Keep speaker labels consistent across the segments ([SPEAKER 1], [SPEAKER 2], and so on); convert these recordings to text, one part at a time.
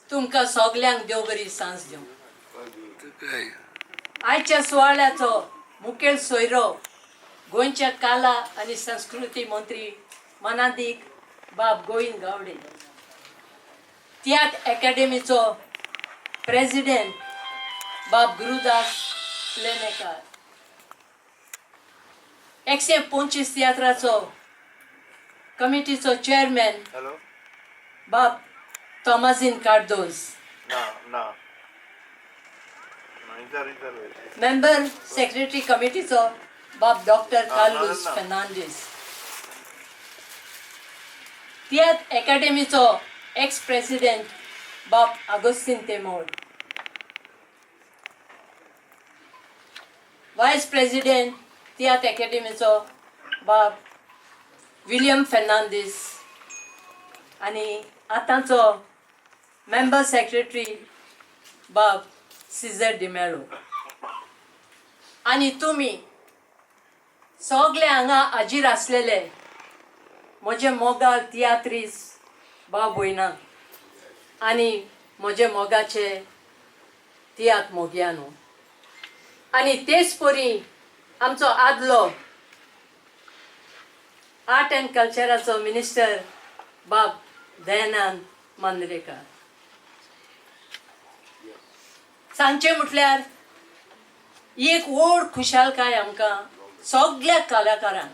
[SPEAKER 1] तुमकां सगल्यांक देव बरी सांज दिवं. आयच्या सुवाळ्याचो मुखेल सोयरो गोंयच्या कला आनी संस्कृती मंत्री मानादीक बाब गोविंद गावडे, तियात्र एकाडेमीचो प्रेसिडेंट बाब गुरुदास पिळर्णेकार, 125 तियात्राचो कमिटीचो चेअरमॅन
[SPEAKER 2] हॅलो.
[SPEAKER 1] बाब तोमाझीन कार्दोज,
[SPEAKER 2] ना ना ना, विचार विचार.
[SPEAKER 1] मेंबर सेक्रेटरी कमिटीचो बाब डॉक्टर कार्लूस
[SPEAKER 2] ना, ना.
[SPEAKER 1] फेर्नांडीस, तियात्र एकाडेमीचो एक्स प्रेसिडेंट बाब आगोस्तीन तेमोर, वायस प्रेसिडेंट तियात्र एकाडेमीचो बाब विलियम फेर्नांदीस आनी आतांचो मेंबर सेक्रेटरी बाब सिजर डिमेलो आनी तुमी सगळे हांगा हाजीर आसलेले म्हजे मोगाळ तियात्रीस बाब भयणा आनी म्हजे मोगाचे तियात्र मोगयानो आनी तेच परी आमचो आदलो आर्ट एंड कल्चराचो मिनिस्टर बाब दयानंद मांद्रेकार. सांगचें म्हटल्यार ही एक व्हड खुशालकाय आमकां सगल्या कलाकारांक.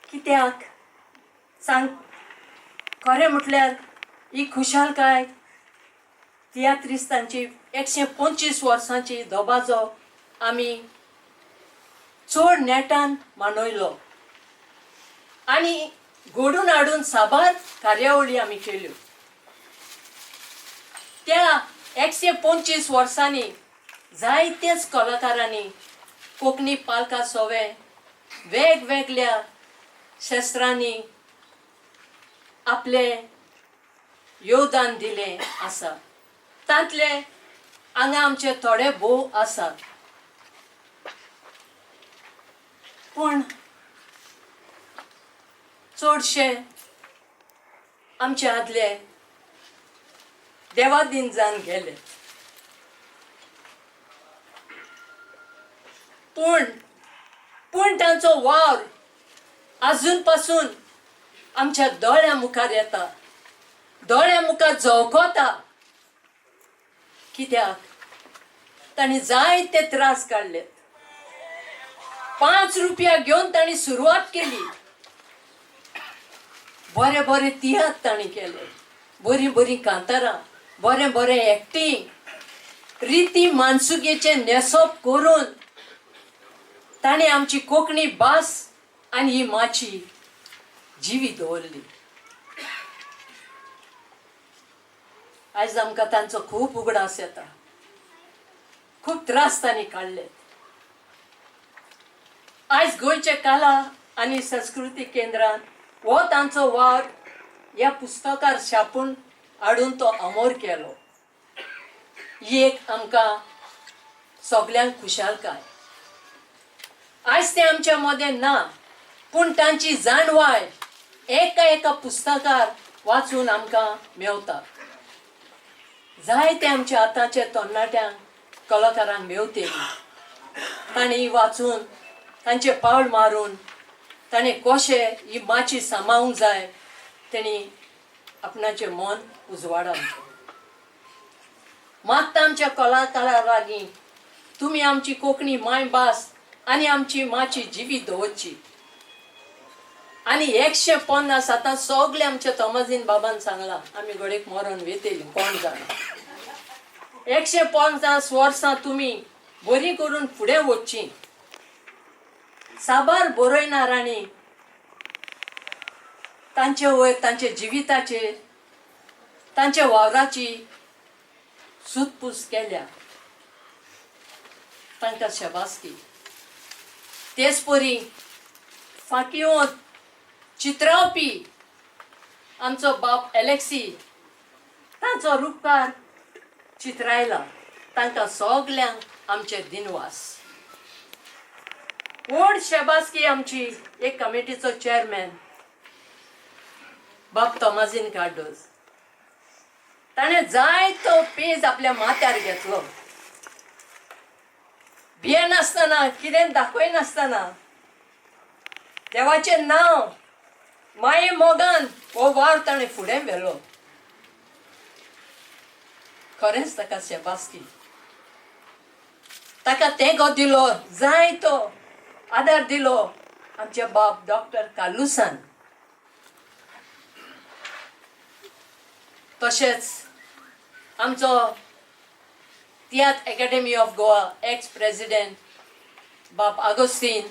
[SPEAKER 1] कित्याक सांग, खरें म्हटल्यार ही खुशालकाय तियात्रिस्तांची 125 वर्सांची दबाजो आमी चड नेटान मनयलो आनी घडून हाडून साबार कार्यावळी आमी केल्यो. त्या 125 वर्सांनी जायतेच कलाकारांनी कोंकणी पालका सोवे वेगवेगळ्या शस्त्रांनी आपलें योगदान दिलें आसा. तांतले हांगा आमचे थोडे भोव आसात, पूण चडशे आमचे आदले देवादीन जावन गेले. पूण पूण तांचो वावर आजून पासून आमच्या दोळ्या मुखार येता, दोळ्या मुखार झोवकोता. कित्याक तांणी जायते त्रास काडले. 5 रुपया घेवन तांणी सुरवात केली. बरे बरे तियात्र तांणी केले, बरीं बरीं कांतारां, बरें बरें एक्टींग, रिती मानसुकेचें न्हेसप करून तांणी आमची कोंकणी भास आनी ही माची जिवी दवरली. आयज आमकां तांचो खूब उगडास येता. खूब त्रास तांणी काडले. आयज गोंयच्या कला आनी संस्कृती केंद्रान हो तांचो वावर ह्या पुस्तकार छापून हाडून तो अमोर केलो. ही एक आमकां सगल्यांक खुशालकाय. आयज ते आमच्या मदें ना, पूण तांची जाणवाय एका एका पुस्तकार वाचून आमकां मेवता. जायते आमच्या आतांच्या तरणाट्यांक कलाकारांक मेवतली. तांणी वाचून तांचे पावल मारून ताणें कशें ही माची सांबाळूंक जाय तेणी आपणाचें मन उजवाडावचें. मागता आमच्या कलाकारा लागीं तुमी आमची कोंकणी मायभास आनी आमची माची जिवी दवरची. आनी 150 आतां सगळे आमच्या तोमाझीन बाबान सांगलां आमी घडयेक मरोन वेतली कोण जाणा. 150 वर्सां तुमी बरी करून फुडें वचचीं. साबार बरयणारांनी तांचे वयर तांच्या जिविताचेर तांच्या वावराची सुदपूस केल्या, तांकां शाबासकी. तेच परी फांकिवंत चित्रावपी आमचो बाब एलेक्सी तांचो रुपकार चित्रायला, तांकां सगल्यांक आमचे दिनवास. व्हड शाबासकी आमची एक कमिटीचो चेअरमॅन बाब तोमाजीन कार्डोज, ताणें जायतो पेज आपल्या माथ्यार घेतलो. भियेनासतना, कितें दाखयनासतना देवाचें नांव माये मोगान हो वावर ताणें फुडें व्हेलो. खरेंच ताका शेबासकी. ताका तेंको दिलो, जायतो आदार दिलो आमच्या बाब डॉक्टर कार्लुसान. तशेंच आमचो Tiatr academy of Goa ex president बाब आगोस्तीन,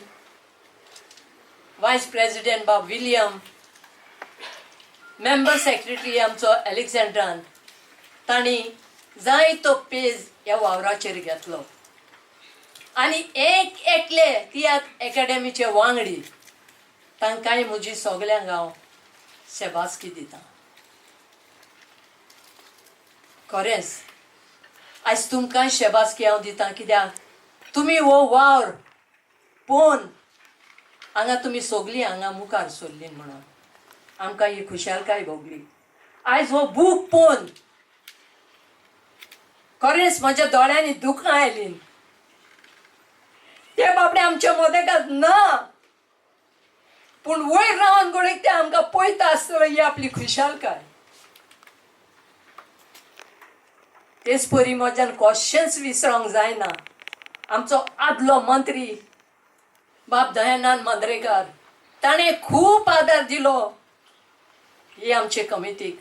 [SPEAKER 1] वायस प्रेसिडेंट बाब विलियम, मेंबर सेक्रेटरी आमचो एलेक्झांड्रान, तांणी जायतो पेज ह्या वावराचेर घेतलो. आनी एक एकले तियात्र एकाडेमीचे वांगडी तांकांय म्हजी सगल्यांक हांव शेबासकी दिता. खरेंच आयज तुमकांय शेबासकी हांव दिता, कित्याक तुमी हो वावर पळोवन हांगा तुमी सगलीं हांगा मुखार सरलीं म्हणून आमकां ही खुशालकाय भोगली. आयज हो बूक पळोवन खरेंच म्हज्या दोळ्यांनी दुखां आयलीं. ते बाबडे आमच्या मदेकात ना, पूण वयर रावन गोडेक ते आमकां पळयता आसतलो, ही आपली खुशालकाय. तेच परी म्हज्यान कशेंच विसरोंक जायना आमचो आदलो मंत्री बाब दयानंद मांद्रेकार, ताणें खूब आदार दिलो ही आमचे कमिटीक.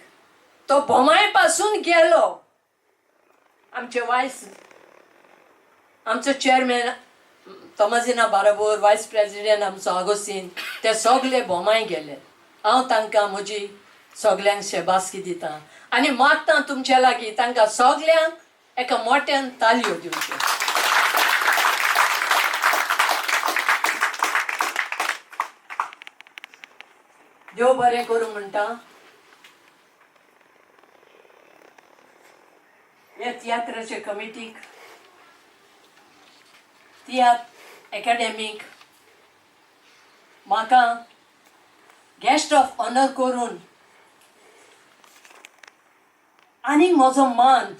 [SPEAKER 1] तो बोमाय पासून गेलो. आमचे वायस आमचो चेअरमॅन तोमाजिना बाराबोर, वायस प्रेसिडेंट आमचो आगोस्तीन, ते सगले बोमाय गेले. हांव तांकां म्हजी सगल्यांक शेबासकी दिता आनी मागता तुमच्या लागीं तांकां सगल्यांक एका मोट्यान तालयो दिवच्यो. देव बरें करूं म्हणटा. ह्या तियात्राचे कमिटीक, तियात्र एकाडेमीक म्हाका गेस्ट ऑफ ऑनर करून आनी म्हजो मान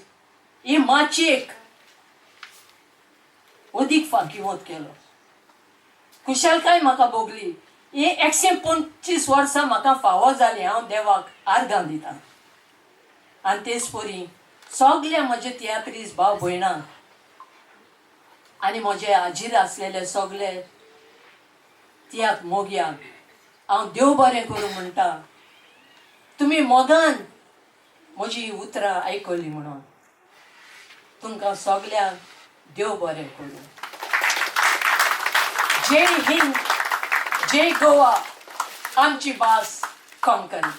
[SPEAKER 1] ही माचयेक अदीक फाकिवंत केलो. खुशालकाय म्हाका भोगली. ही 125 वर्सां म्हाका फावो जाली. हांव देवाक आर्गां दितां. आनी तेच परी सगळे म्हजे तियात्रीस भाव भयणां आनी म्हजे हाजीर आसलेले सगळे तियात्र मोगयांक हांव देव बरें करूं म्हणटा. तुमी मोगान म्हजी उतरां आयकली म्हणून तुमकां सगल्यांक देव बरें करूं. जय हिंद, जय गोवा, आमची भास कोंकणी.